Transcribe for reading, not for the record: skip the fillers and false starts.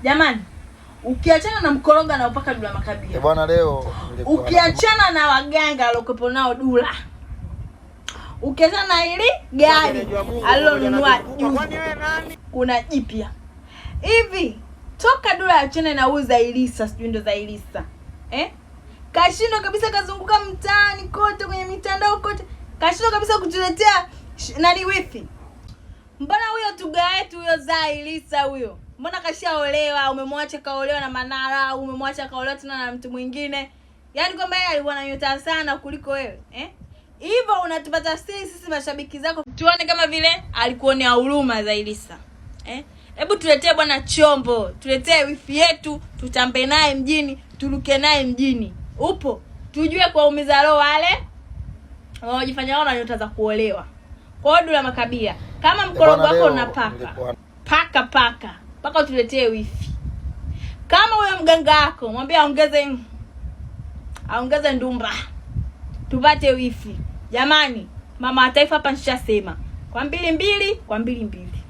Jamani, ukiachana na mkoroga na upaka Dula Makabila. Eh, bwana leo ukiachana na waganga alokuwepo nao Dula, ukiachana na hili gari alilonunua juzi, kuna jipya hivi toka Dula achane na huyu Zailisa, sijui ndo Zailisa, eh? Kashindwa kabisa, kazunguka mtaani kote, kwenye mitandao kote, kashindwa kabisa kutuletea nani wifi. Mbona huyo tuga wetu huyo Zailisa huyo, mbona kashaolewa? Umemwacha kaolewa na Manara, umemwacha kaolewa tena na mtu mwingine, yaani kwamba yeye alikuwa na nyota sana kuliko wewe, eh? Hivyo unatupa tafsiri sisi mashabiki zako tuone kama vile alikuonea huruma Zailisa, eh? Hebu tuletee bwana chombo, tuletee wifi yetu, tutambe naye mjini, turuke naye mjini. Upo tujue kuwaumiza roho wale wanaojifanya wao na nyota za kuolewa. Kwa hiyo Dula Makabila, kama mkorogo wako unapaka paka paka mpaka tuletee wifi. Kama huyo mganga wako mwambie aongeze aongeze ndumba tupate wifi. Jamani, mama wa taifa hapa nishasema kwa mbili mbili kwa mbili mbili.